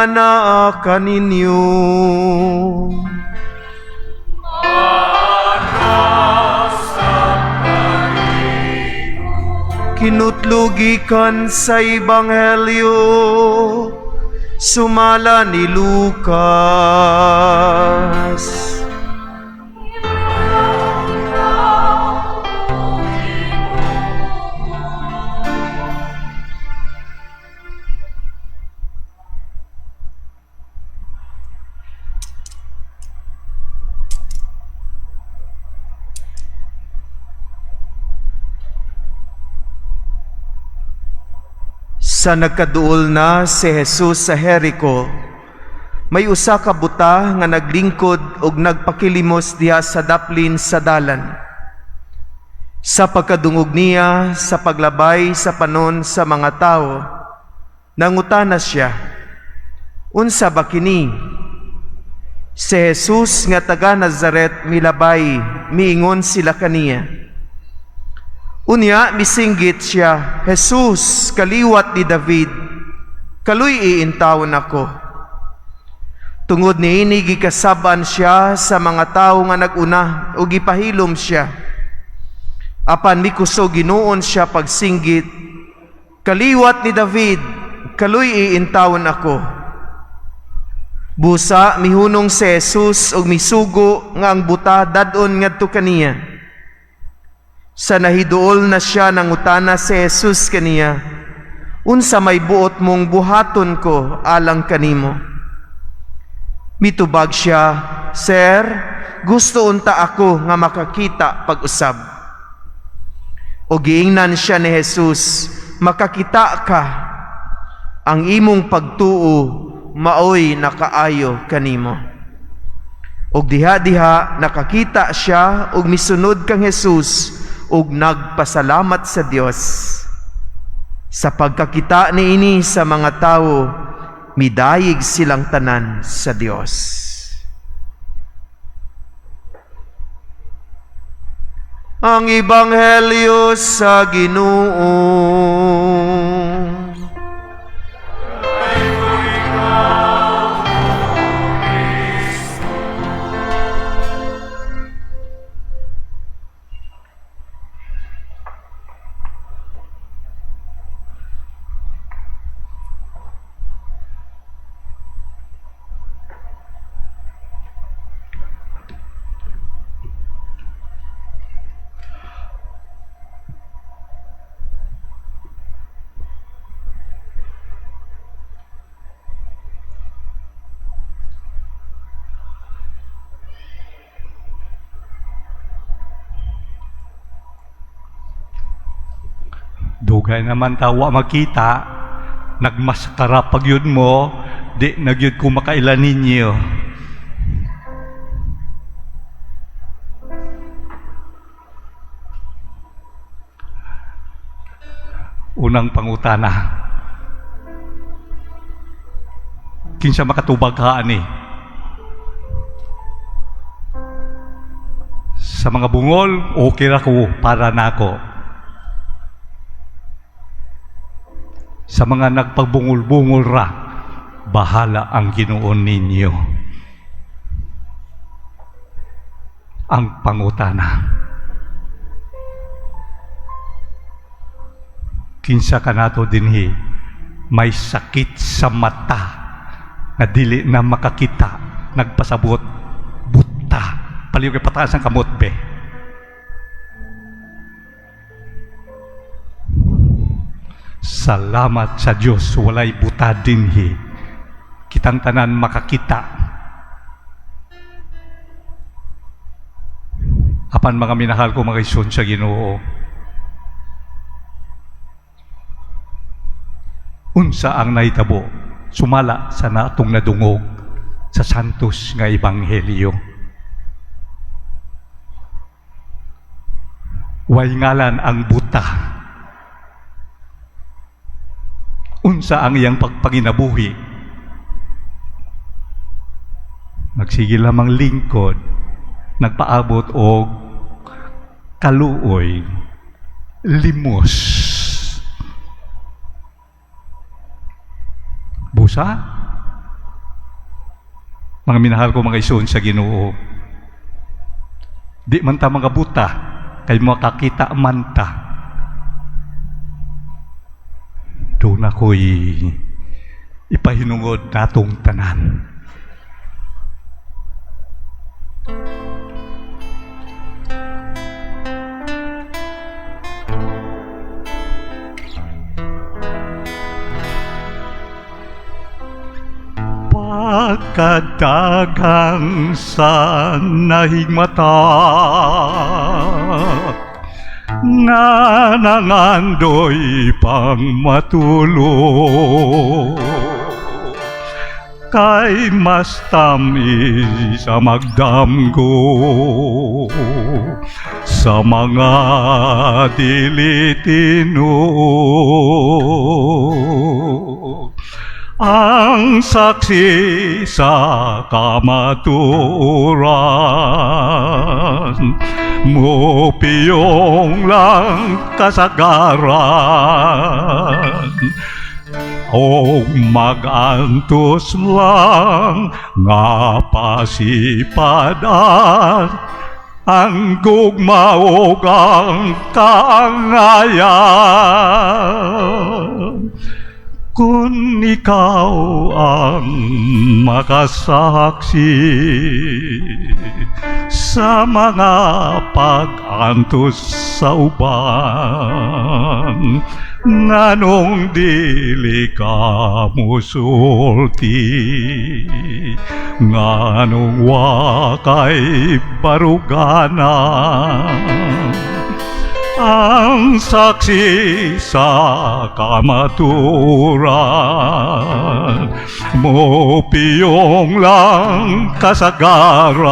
Anaa kaninyo. Kinutlo gikan sa Ebanghelyo sumala ni Lucas. Sa nagkaduol na si Jesus sa Jericho, may usa ka buta nga naglingkod og nagpakilimos diha sa daplin sa dalan. Sa pagkadungog niya sa paglabay sa panon sa mga tawo, nangutana siya, "Unsa ba kini?" "Si Jesus nga taga Nazaret milabay," miingon sila kaniya. Unya misinggit siya, "Jesus, kaliwat ni David, kaluy-i intawon ako." Tungod niini gikasab-an siya sa mga tawo nga nag-una ug gipahilom siya. Apan mikusog hinuon siya pagsinggit, "Kaliwat ni David, kaluy-i intawon ako." Busa mihunong si Jesus ug misugo nga ang buta dad-on ngadto kaniya. Sa nahiduol na siya, nangutana si Jesus kaniya, "Unsa may buot mong buhaton ko alang kanimo?" Mitubag siya, "Sir, gusto unta ako nga makakita pag-usab." O giingnan siya ni Jesus, "Makakita ka. Ang imong pagtuo maoy nakaayo kanimo." Og diha-diha nakakita siya ug misunod kang Jesus ug nagpasalamat sa Dios. Sa pagkakita niini sa mga tawo, midayig silang tanan sa Dios. Ang Ebanghelyo sa Ginoo. Dugay naman ta wa makita, nagmaskara pag yun mo, di na gyud ko makaila ninyo. Unang pangutana. Kinsa makatubag ka ani? Sa mga bungol, okay ra ko para nako. Sa mga nagpagbungol-bungol ra, bahala ang Ginoo ninyo. Ang pangutana. Kinsa kanato dinhi may sakit sa mata nga dili na makakita, nagpasabot buta. Palihog kay pataas ang kamot be. Salamat sa Dios, walay buta dinhi. Kitang tanan makakita. Apan mga minahal ko mga igsoon sa Ginoo, unsa ang nahitabo sumala sa natong nadungog sa Santos nga Ebanghelyo? Way ngalan ang buta. Unsa ang iyang pagpanginabuhi? Nagsige lamang lingkod, nagpaabot og kaluoy, limos. Busa, Mga minahal ko, mga igsoon sa Ginoo, di man ta mga buta, kay makakita man ta. Duna ko'y ipahinungod natong tanan. Pagkadaghang sa nahigmata nga nangandoy pang matulog, kay mas tamis sa magdamgo sa mga dili tinuod. Ang saksi sa kamatuoran mupiyong lang kasagaran o magantos lang nga pasipadan ang gugma ug ang kaangayan. Kung ikaw ang makasaksi sa mga pag-antos sa uban, nganong dili ka musulti, nganong wa kay barugana ang saksi sa kamatuoran mupiyong lang kasagaran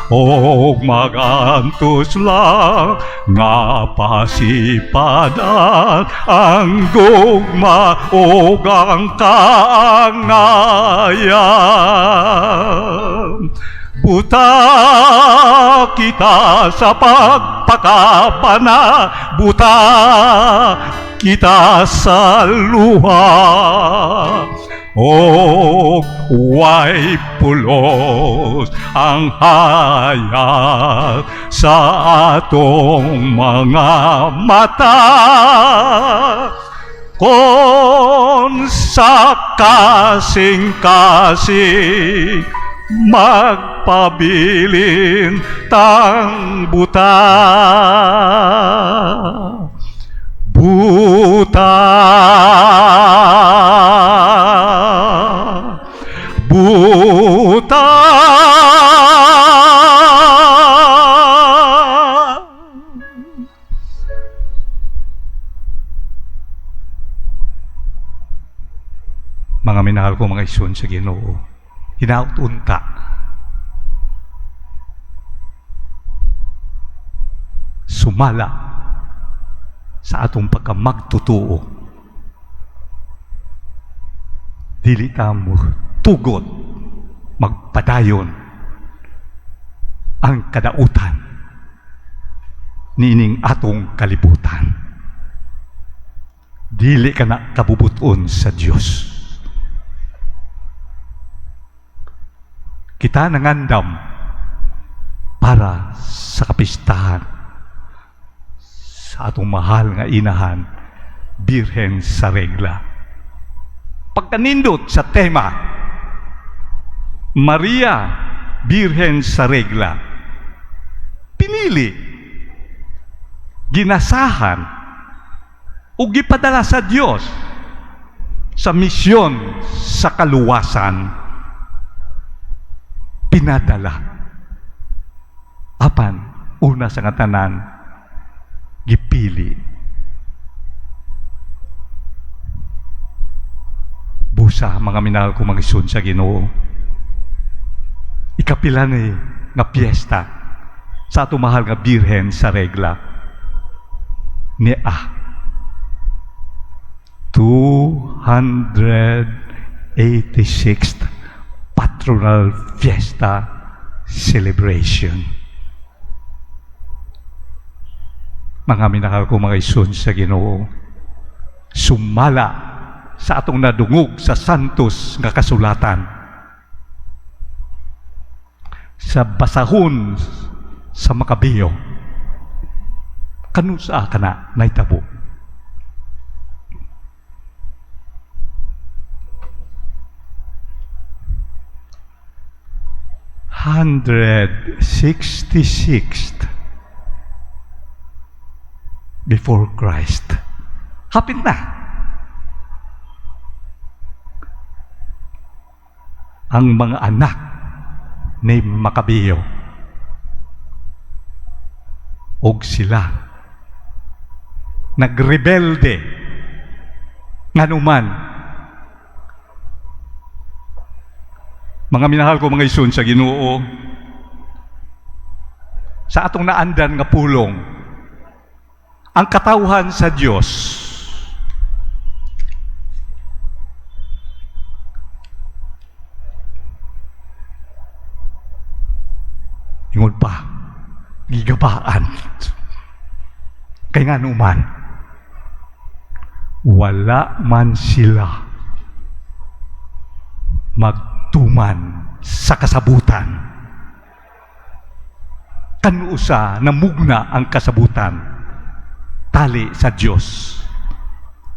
og magantos lang nga pasipadan ang gugma ug ang kaangayan. Buta kita sa pagpakabana, buta kita sa luha, og way pulos ang hayag sa atong mga mata. Kung sa kasing-kasing magpabilin tang buta, buta, buta. Mga minahal ko, mga igsoon sa Ginoo, hinaut unta sumala sa atong pagkamagtutuo, dili ta mo tugot magpadayon ang kadautan niining atong kalibutan. Dili ka na kabubuton sa Dios. Kita nangandam para sa kapistahan sa atong mahal nga inahan, Birhen sa Regla. Pagkanindot sa tema, Maria, Birhen sa Regla, pinili, ginasahan, ug gipadala sa Dios sa misyon sa kaluwasan. Pinadala. Apan, una sa katanan, gipili. Busa, mga minahal ko, mga igsoon sa Ginoo. Ikapila ni nga piyesta sa ato mahal nga Birhen sa Regla ni a 286th Patronal Fiesta Celebration. Mga minahal ko, mga igsoon sa Ginoo, sumala sa atong nadungog sa santos nga kasulatan, Sa basahon sa Macabeo. Kanusa kana nahitabo? 166th before Christ. Hapit na. Ang mga anak ni Macabeo og sila nagrebelde, nganuman, mga minahal ko mga igsoon sa Ginoo, sa atong naandan nga pulong, ang katawhan sa Dios ingon pa gigabaan kay nganuman wala man sila magtuman sa kasabutan. Kanusa namugna ang kasabutan tali sa Dios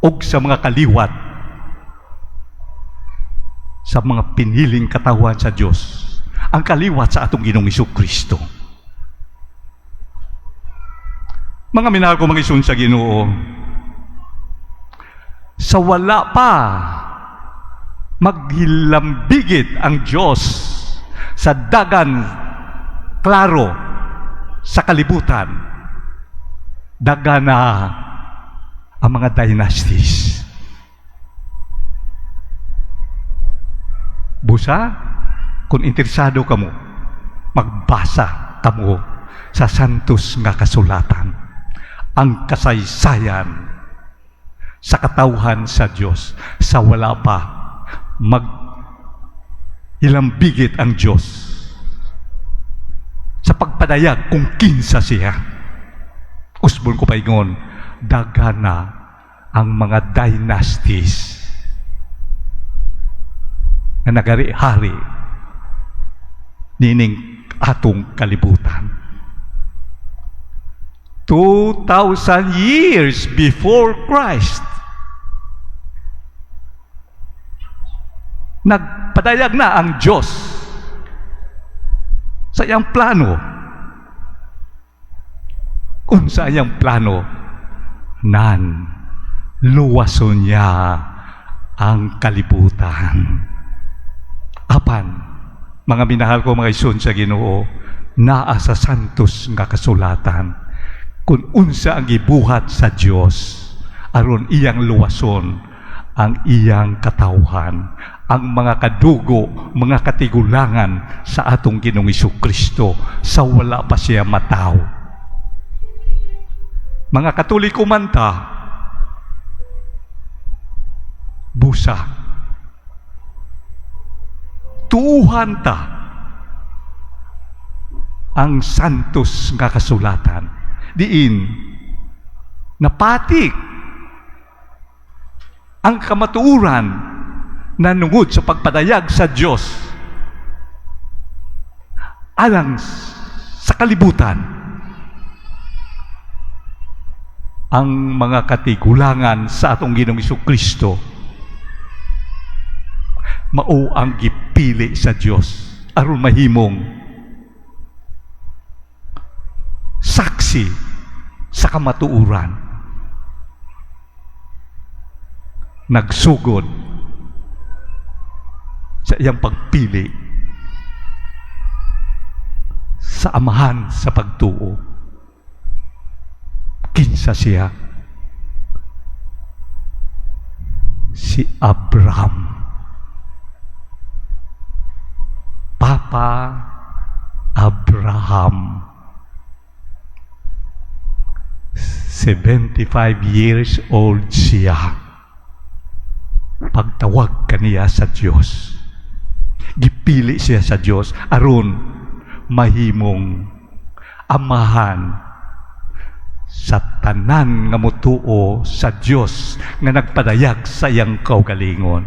ug sa mga kaliwat sa mga piniling katawhan sa Dios, ang kaliwat sa atong Ginoong Kristo. Mga minahal ko mga igsoon sa Ginoo, sa wala pa maghilambigit ang Diyos sa dagan klaro sa kalibutan, dagan na ang mga dynasties. Busa, kung interesado kamo, magbasa kamo sa Santos nga Kasulatan. Ang kasaysayan sa katawhan sa Diyos sa wala pa mag hilambigit ang Diyos sa pagpadayag kung kinsa siya. Usbon ko paingon, dagana ang mga dynasties na nagari-hari nining atong kalibutan. 2,000 years before Christ, nagpadayag na ang Diyos sa iyang plano. Unsa iyang plano? Nan, luwason niya ang kalibutan. Apan, mga minahal ko mga igsoon sa Ginoo, naa sa Santos nga Kasulatan kung unsa ang gibuhat sa Dios aron iyang luwason ang iyang katawhan, ang mga kadugo, mga katigulangan sa atong Ginoong Kristo sa wala pa siya mataw. Mga Katoliko man ta, busa, tuuhan ta ang Santos nga Kasulatan. Diin, napatik ang kamatuoran na nungod sa pagpadayag sa Diyos alang sa kalibutan, ang mga katigulangan sa atong Ginoong Kristo mao ang gipili sa Dios aron mahimong saksi sa kamatuoran. Nagsugod sa iyang pagpili sa amahan sa pagtuo. Kinsa siya? Si Abraham. Papa Abraham. 75 years old siya pagtawag kaniya sa Dios. Gipili siya sa Dios aron mahimong amahan sa tanan nga mutuo sa Dios nga nagpadayag sa iyang kaugalingon.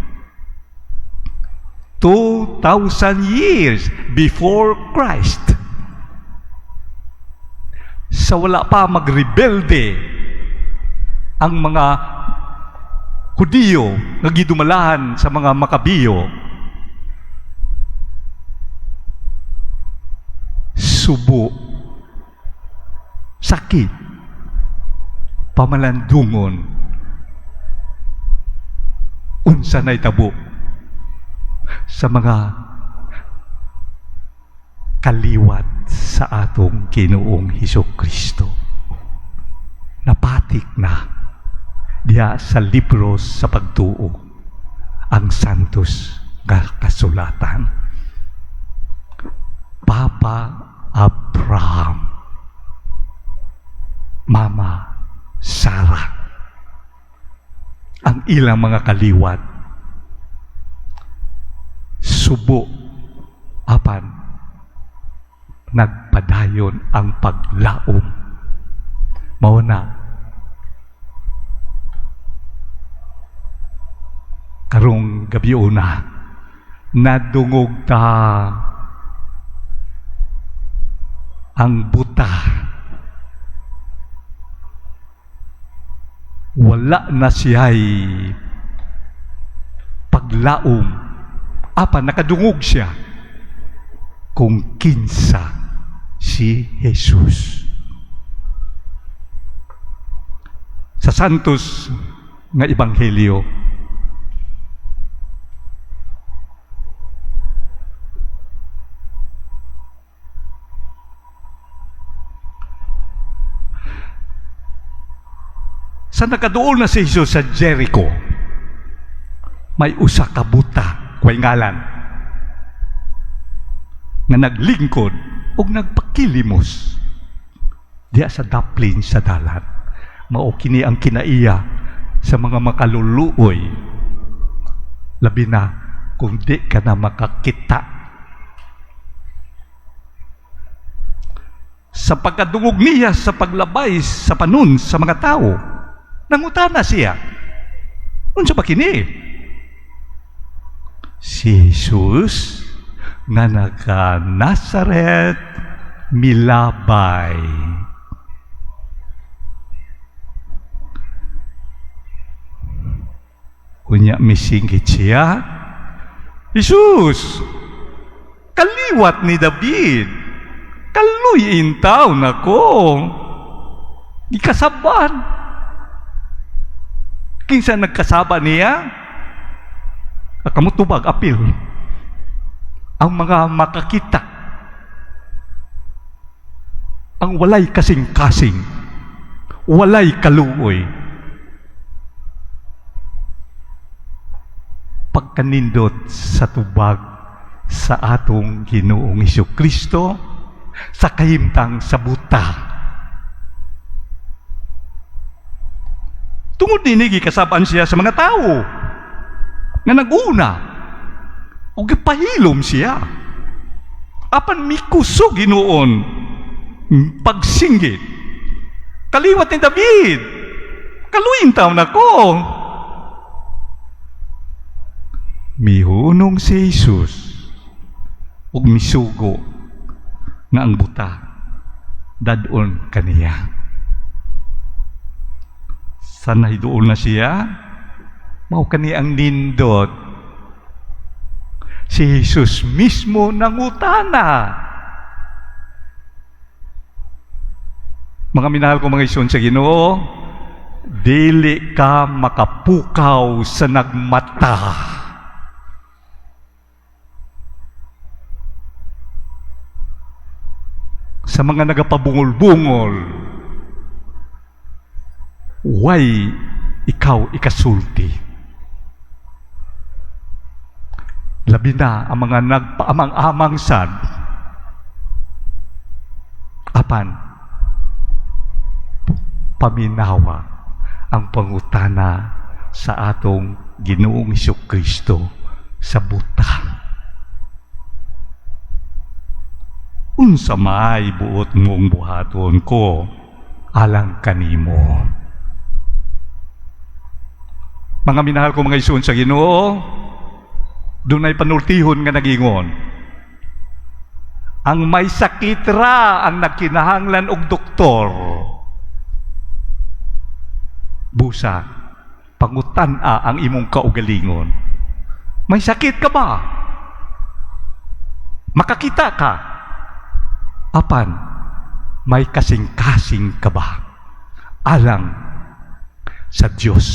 2,000 years before Christ. Sa wala pa magrebelde ang mga Hudiyo nga gidumalahan sa mga Makabiyo, subo, sakit, pamalandungon, unsa nay tabo sa mga kaliwat sa atong Ginoong Hesus Kristo. Napatik na diha sa libro sa pagtuo ang santos nga kasulatan. Papa Abraham, Mama Sarah, ang ilang mga kaliwat, subo, apan nagpadayon ang paglaom. Mao na karong gabiuna nadungog ta ang buta. Wala na siya'y paglaom, apan nakadungog siya kung kinsa si Jesus. Sa Santos nga Ebanghelyo, sa nakaduol na si Jesus sa Jericho, may usa ka buta, way ngalan, nga naglingkod ug nagpakilimos diha sa daplin sa dalan. Mao kini ang kinaiya sa mga makaluluoy, labi na kung di ka na makakita. Sa pagkadungog niya sa paglabay sa panon sa mga tao, nangutana siya, unsa ba kini? Si Jesus nga naka Nazaret milabay. Unya misingkit siya, Jesus, kaliwat ni David, kaluy intaw nako, gikasaban. Kinsa nagkasaba niya? Kamutubag, apil. Ang mga makakita, ang walay kasing-kasing, walay kaluoy. Pagkanindot sa tubag sa atong Ginoong Hesus Kristo sa kahimtang sa buta. Tungod nini gikasab-an siya sa mga tao nga naguna ug gipahilom siya. Apan mikusog hinuon pagsinggit, kaliwat ni David, kaluyin taon nako. Mihunong si Jesus ug misugo nga ang buta dadon kaniya. Sa nahiduol na siya, mao kani ang nindot. Si Jesus mismo nangutana. Mga minahal ko mga igsoon sa Ginoo, dili ka makapukaw sa nagmata. Sa mga nagapabungol-bungol, way ikaw ikasulti. Labi na ang mga nagpaamang-amang sad. Apan, paminawa ang pangutana sa atong Ginoong Kristo sa buta. Unsa may buot mong buhaton ko alang kanimo? Mga minahal ko mga igsoon sa Ginoo, Dunay panultihon nga nagingon, "Ang may sakit ra ang nagkinahanglan og doktor." Busa, pangutan-a ang imong kaugalingon. May sakit ka ba? Makakita ka. Apan, may kasing-kasing ka ba alang sa Dios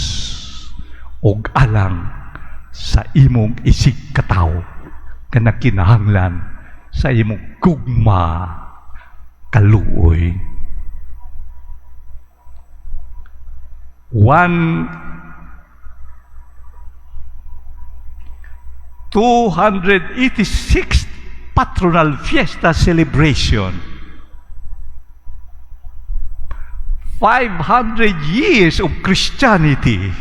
og alang sa imong isig katawo nga nagkinahanglan sa imong gugma, kaluoy? 286th Patronal Fiesta Celebration. 500 years of Christianity.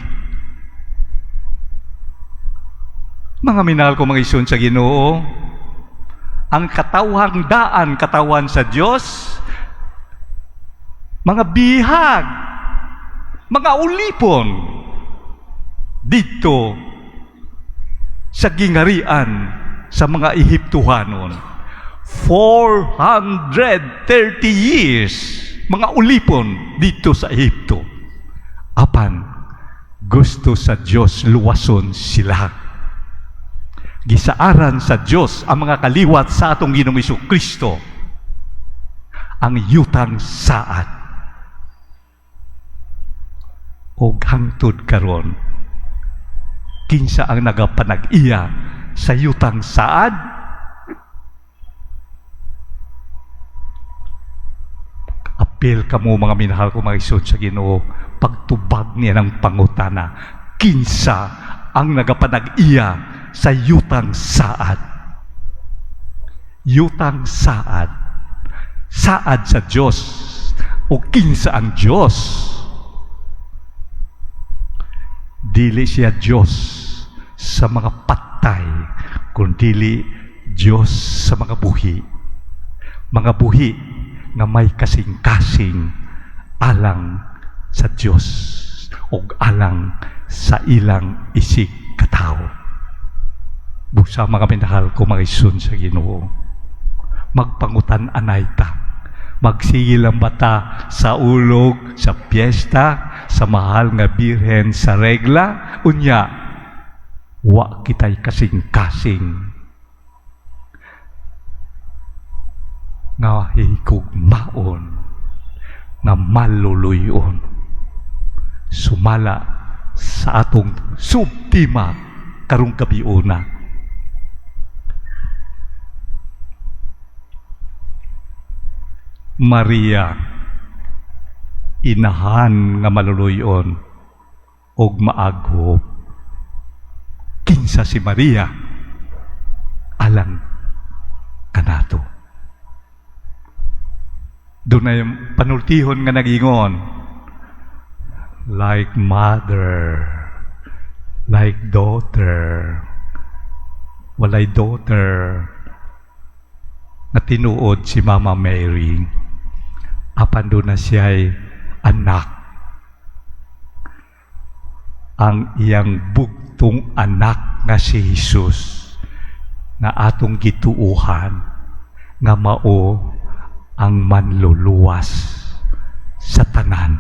Mga minahal ko mga igsoon sa Ginoo, ang katawhang daan katawan sa Dios, mga bihag, mga ulipon dito sa gingarian sa mga Ehiptohanon. 430 years mga ulipon dito sa Ehipto. Apan gusto sa Dios luwason sila. Gisaaran sa Dios ang mga kaliwat sa atong Ginoong Kristo ang yutang saad. Og hangtod karon, kinsa ang nagapanag-iya sa yutang saad? Apil kamo, mga minahal ko mga igsoon sa Ginoo, pagtubag niya ng pangutana, kinsa ang nagapanag-iya sa yutang saad? Yutang saad, saad sa Dios, o kinsa ang Dios? Dili siya Dios sa mga patay, kundili Dios sa mga buhi. Mga buhi nga may kasing-kasing alang sa Dios ug alang sa ilang isig katawo. Busa, mga minahal ko mga igsoon sa Ginoo, magpangutan anay ta. Magsigil ang bata sa ulog, sa piyesta, sa mahal nga Birhen sa regla, unya, wa kitay kasing-kasing nga higugmaon, nga maluluyon. Sumala sa atong subtima karong gabiuna. Maria, inahan nga maluluyon og maaghop. Kinsa si Maria alang kanato? Dunay panultihon nga nagingon, "Like mother, like daughter." Walay daughter na tinuod si Mama Mary. Apan duna siya'y anak. Ang iyang bugtong anak nga si Jesus nga atong gituuhan nga mao ang manluluwas sa tanan.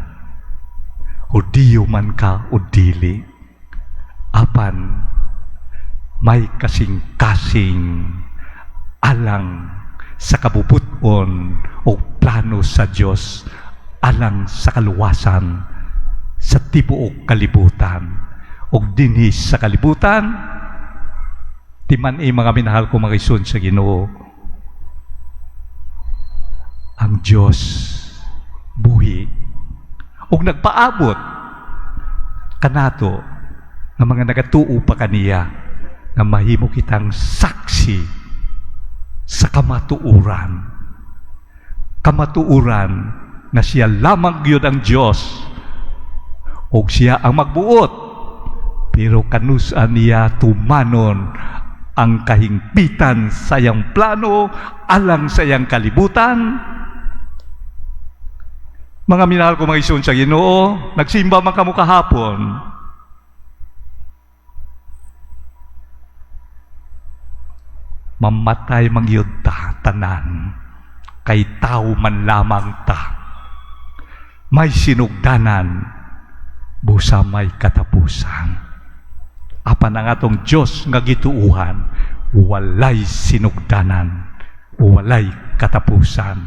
Hudiyo man ka o dili, apan may kasing-kasing alang sa kabubuton o plano sa Dios alang sa kaluwasan sa tibuok kalibutan. Og dinhi sa kalibutan, timan-i, mga minahal ko mga igsoon sa Ginoo, ang Dios buhi ug nagpaabot kanato nga mga nagatuo pa kaniya nga mahimo kitang saksi sa kamatuoran. Kamatuoran nga siya lamang gyud ang Dios ug siya ang magbuot, pero kanusa niya tumanon ang kahingpitan sa iyang plano alang sa iyang kalibutan. Mga minahal ko mga igsoon sa Ginoo, nagsimba man kamo kahapon. Mamatay man gyud ta tanan, kay tao man lamang ta. May sinugdanan, busa may katapusan. Apan ang atong Diyos nga gituuhan, walay sinugdanan, walay katapusan.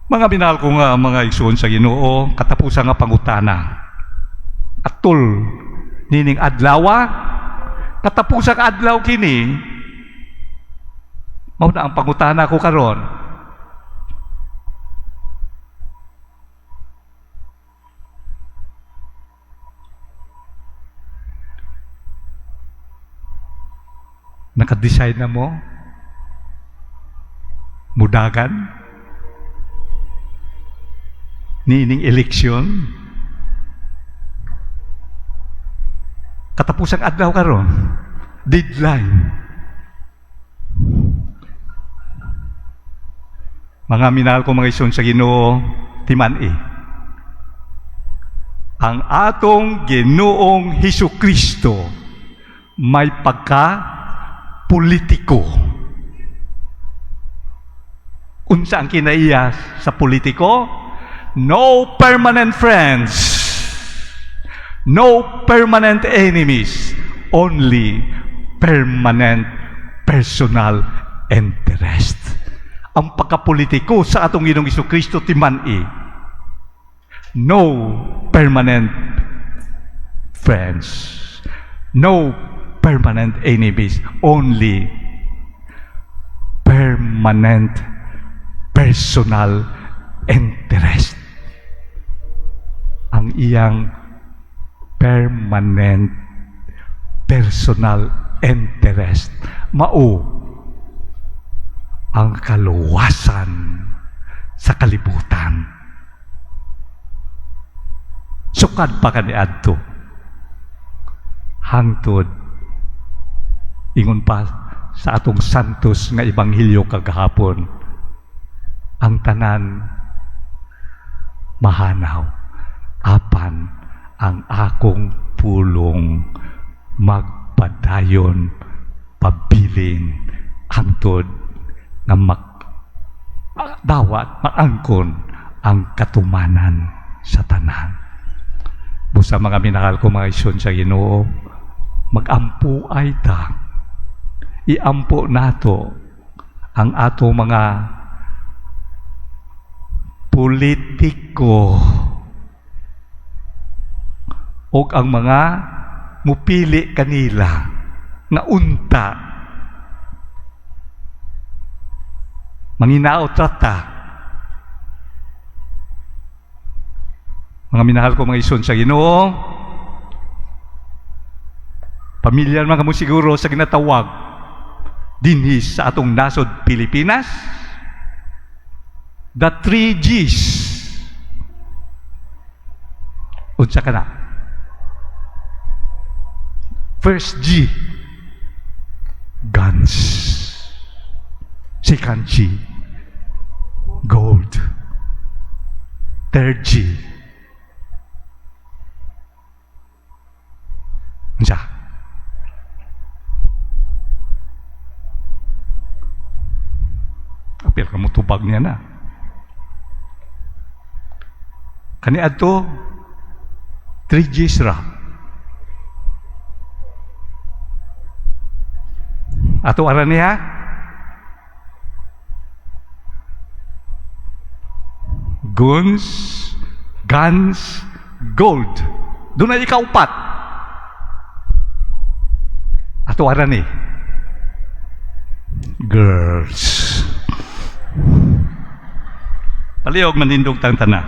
Mga minahal ko nga mga igsoon sa Ginoo, katapusan nga pangutana. Atol nining adlawa, katapusang adlaw kini, mao na ang pangutana ko karon. Naka-decide na mo? Mudagan? Niining eleksyon? Katapusang adlaw karon. Deadline. Mga minahal ko mga igsoon sa Ginoo, timan-i. Ang atong Ginoong Hesus Kristo may pagka politiko. Unsa ang kinaiya sa politiko? No permanent friends. No permanent enemies. Only permanent personal interest. Ang pagkapolitiko sa atong Ginoong Hesus Kristo, timan-i. No permanent friends. No permanent enemies. Only permanent personal interest. Ang iyang permanent personal interest mao ang kaluwasan sa kalibutan. Sukad pa kaniadto, hangtod ingon pa sa atong santos nga ebanghelyo kagahapon, ang tanan mahanaw, apan ang akong pulong magpadayon, pabilin hangtod nga dawat maangkon ang katumanan sa tanan. Busa, mga minahal ko mga igsoon sa Ginoo, magampo ay ta. Iampo nato ang ato mga politiko o ang mga mupili kanila nga unta manginaot ra ta. Mga minahal ko mga igsoon sa Ginoo, pamilyar man kamo siguro sa ginatawag dinhi sa atong nasod Pilipinas, the three G's. Unsa kana? First G, guns. Second G, gold. Third G, unsa? Apil ka mo tubag niya na. Kani adto 3 Gs ra. Ato ara niya. Guns, guns, gold. Doon ay ikaupat. Ato ara ni. Girls. Palihog manindog tang tanan.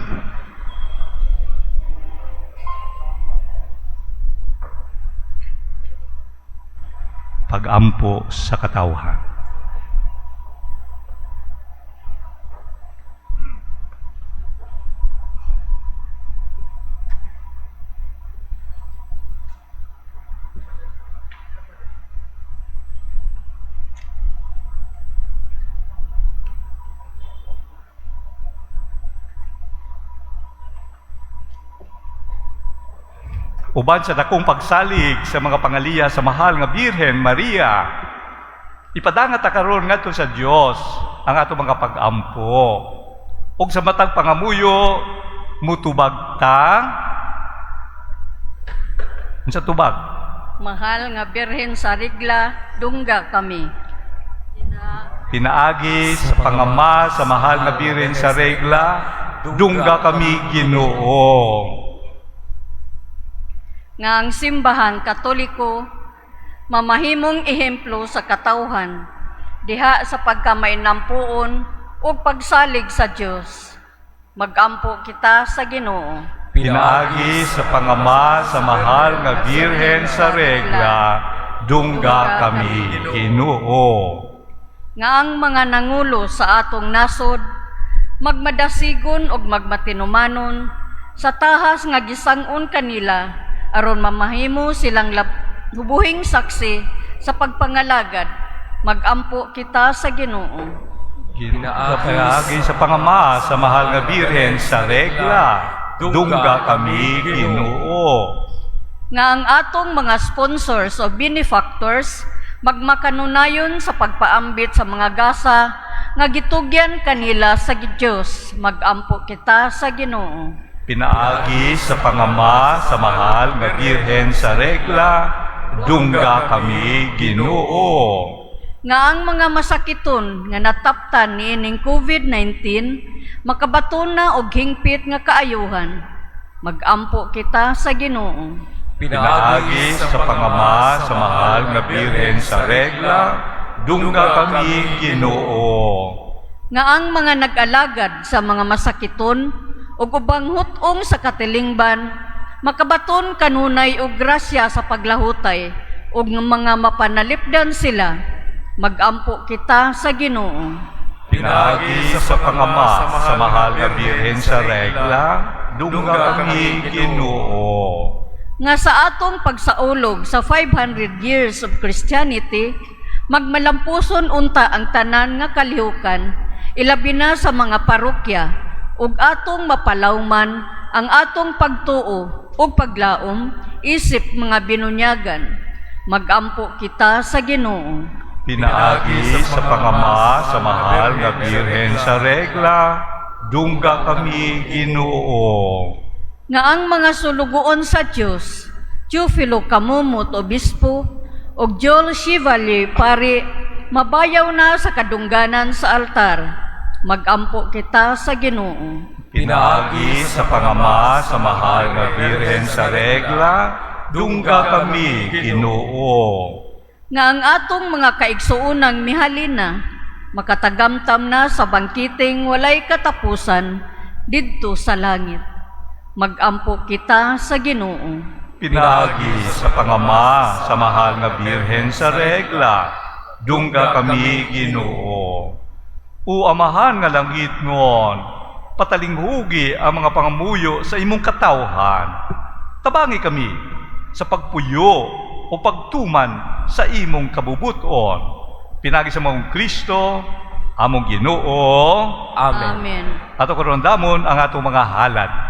Pagampo sa katawhan. Uban sa dakong pagsalig sa mga pangaliya sa mahal nga Birhen Maria, ipadangat ta karon ngadto sa Dios ang ato mga pag-ampo. Ug sa matag pangamuyo, mutubag ta. Unsa tubag? Mahal nga Birhen sa Regla, dungga kami. Pinaagi sa pangama sa mahal nga Birhen sa Regla, dungga kami, Ginoo. Nga ang Simbahan Katoliko mamahimong ehemplo sa katawhan diha sa pagkamainampuon ug pagsalig sa Dios. Magampo kita sa Ginoo. Pinaagi sa pangama sa mahal nga Birhen sa Regla, dungga kami, Ginoo. Nga ang mga nangulo sa atong nasod magmadasigon ug magmatinumanon sa tahas nga gisang-on kanila aron mamahimo silang hubuhing saksi sa pagpangalagad. Magampo kita sa Ginoo. Pinaagi sa pangama sa mahal nga Birhen sa Regla, dungga kami, Ginoo. Nga ang atong mga sponsors o benefactors magmakanunayon sa pagpaambit sa mga gasa nga gitugyan kanila sa Dios. Magampo kita sa Ginoo. Pinaagi sa pangama sa mahal nga Birhen sa Regla, dungga kami, Ginoo. Nga ang mga masakiton nga nataptan niining COVID-19 makabaton na og hingpit nga kaayuhan. Magampo kita sa Ginoo. Pinaagi sa pangama sa mahal nga Birhen sa Regla, dungga kami, Ginoo. Nga ang mga nag-alagad sa mga masakiton ug ubang hut-ong sa katilingban makabaton kanunay og grasya sa paglahutay ug nga mga mapanalipdan sila. Magampo kita sa Ginoo. Pinaagi sa pangama sa mahal nga Birhen sa Regla, dungga kami, Ginoo. Nga sa atong pagsaulog sa 500 years of Christianity, magmalampuson unta ang tanan nga kalihukan, ilabi na sa mga parokya, ug atong mapalawman ang atong pagtuo ug paglaom isip mga binunyagan. Magampo kita sa Ginoo. Pinaagi sa pangama sa mahal nga Birhen sa Regla, dungga kami, Ginoo. Nga ang mga sulugoon sa Dios, Teofilo Camomot, Obispo, ug Joel Chevalier, pari, mabayaw na sa kadungganan sa altar. Magampo kita sa Ginoo. Pinaagi sa pangama sa mahal nga Birhen sa Regla, dungga kami, Ginoo. Nga ang atong mga kaigsuonang mihalina makatagamtam na sa bangkiteng walay katapusan didto sa langit. Magampo kita sa Ginoo. Pinaagi sa pangama sa mahal nga Birhen sa Regla, dungga kami, Ginoo. O Amahan nga langitnon, patalinghugi ang mga pangamuyo sa imong katawhan. Tabangi kami sa pagpuyo o pagtuman sa imong kabubuton. Pinaagi sa maong Kristo, among Ginoo. Amen. Amen. Ato karon damon ang atong mga halad.